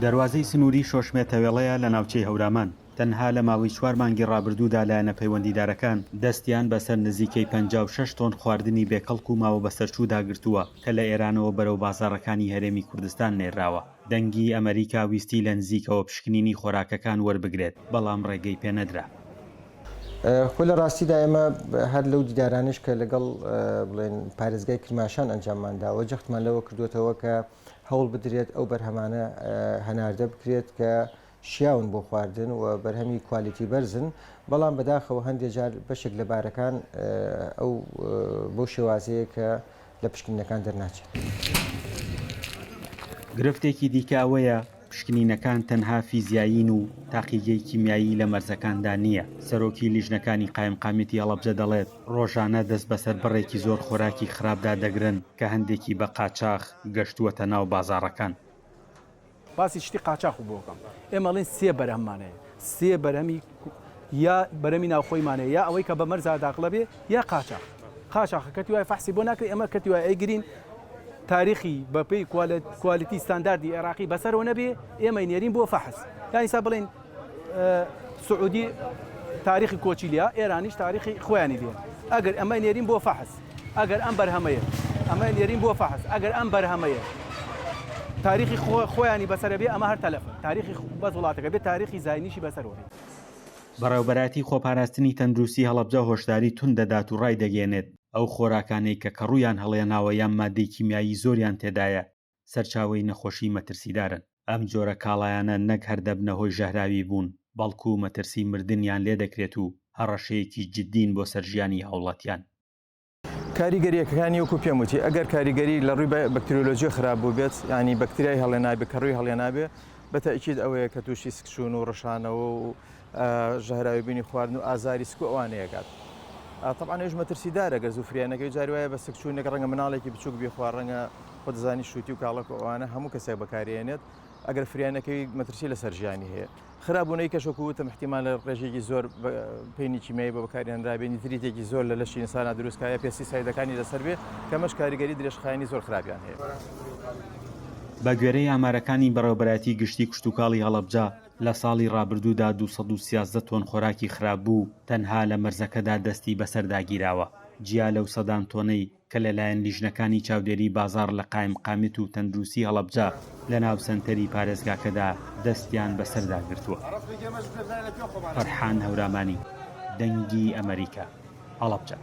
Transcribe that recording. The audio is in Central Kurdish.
دەروازەی سنووری شۆشمێ تەوێڵەیە لە ناوچەی هەورامان، تەنها لە ماوەی چوار مانگی ڕابردوودا لایەنە پەیوەندیدارەکان دەستیان بەسەر نزیکەی 56 تۆن خواردنی بێکەڵک و ماوە بەسەرچوودا گرتووە کە لە ئێرانەوە بەرەو بازاڕەکانی هەرێمی کوردستان نێرراوە. دەنگی ئەمەریکا ویستی لە نزیکەوە پشکنینی خۆراکەکان وەربگرێت، بەڵام ڕێگەی پێنەدرا. خۆ لە ڕاستیدا ئێمە هەر لەو دیدارانەش کە لەگەڵ بڵێن پارێزگای کرماشان ئەنجاممان داوە جەختمان لەوە کردوێتەوە کە هەوڵ بدرێت ئەو بەرهەمانە هەناردە بکرێت کە شیاون بۆ خواردن و بەرهەمی کوالیتی بەرزن، بەڵام بەداخەوە هەندێ جار بەشێک لە بارەکان ئەو بەو شێوازەیە کە لە پشکنینەکان دەرناچێت. گرفتێکی دیکە ئەوەیە پشکنینەکان تەنها فیزیایین و تاقیگەی کیمیایی لە مەرزەکاندا نییە، سەرۆکی لیژنەکانی قایمقامیەتی هەڵەبجە دەڵێت، ڕۆژانە دەست بەسەر بڕێکی زۆر خۆراکی خراپدا دەگرن کە هەندێکی بە قاچاخ گەشتووەتە ناو بازاڕەکان. باسی شتی قاچاخ بۆ بکەم ئێمە ئەڵێن سێ بەرهەممان هەیە سێ بەرهەمی یا بەرەمی ناوخۆیمان هەیە یا ئەوەی کە بە مەرزا داخڵە بێ یا قاچاخ قاچاخە کەتی وای فەحسی بۆ ناکرێ ئێمە کەتی وای ئەیگرین تاریخی بەپێی کوالیتی ستانداردی عێراقی بەسەرەوە نەبێ ئێمەی نێرین بۆ فەحس یانی سا بڵێن سعودی تاریخی کۆچی لیا ئێرانیش تاریخی خۆیانی لێ ئەگەر ئەمە نێرین بۆ فەحس ئەگەر ئەم بەرهەمەیە ئەمە نێرین بۆ فەحس ئەگەر ئەم بەرهەمەیە تاریخی خۆیانی بەسەرە بێ ئەمە هەر تەلەفە تاریخی بەس وڵاتەکە بێ تاریخی زاینیشی بەسەرەوە بێ. بەڕێوەبەرایەتی خۆپاراستنی تەندروستی هەڵەبجە هۆشداری توند دەدات و ڕایدەگەیەنێت، ئەو خۆراکانەی کە کەڕوویان هەڵێناوە یان ماددەی کیمیایی زۆریان تێدایە سەرچاوەی نەخۆشی مەترسیدارن. ئەم جۆرە کاڵایانە نەک هەر دەبنە هۆی ژەهراوی بوون، بەڵکو مەترسی مردنیان لێدەکرێت و هەڕەشەیەکی جددین بۆ سەر ژیانی هاوڵاتیان. کاریگەرییەکانی وەکو پێم وتی ئەگەر کاریگەری لە ڕووی بەکتریۆلۆجی خراپ بووبێت یانی بەکتریای هەڵێنابێ کەڕووی هەڵێنابێ بە تەئکید ئەوەیە کە تووشی سکچوون و ڕشانەوە و ژەهراویبوونی خواردن و ئازاری سک و ئەوانەیە گات تەبعەن ئەویش مەترسیدارە گەر زوو فریا نەکەوی جاری وایە بە سکچوونێک ڕەنگە مناڵێکی بچووک بیخوا ڕەنگە خۆت دەزانی شووتی و کاڵەک و ئەوانە هەموو کەسێک بەکارێنێت ئەگەر فریا نەکەوی مەترسی لەسەر ژیانی هەیە خراپبوونەوەی کەش وەکو وتم احتیمالە ڕێژەیەکی زۆر پەینی کیمیایی بۆ بەکارهێنرابێ نیتریتێکی زۆر لە لەشی ئینسانا دروست کا یا پێستیسایدەکانی لەسەر بێ کەمەش کاریگەری درێژخایەنی زۆر خراپیان هەیە. بە گوێرەی ئامارەکانی بەڕێوەبەرایەتی گشتی کشتوکاڵی هەڵەبجە، لە ساڵی ڕابردوودا 213 تۆن خۆراکی خراپبوو تەنها لە مەرزەکەدا دەستی بەسەردا گیراوە، جیا لەو سەدان تۆنەی کە لەلایەن لیژنەکانی چاودێری بازاڕ لە قایمقامیەت و تەندروستی هەڵەبجە لەناو سەنتەری پارێزگاکەدا دەستیان بەسەردا گرتووە. فەرحان هەورامانی، دەنگی ئەمەریکا، هەڵەبجە.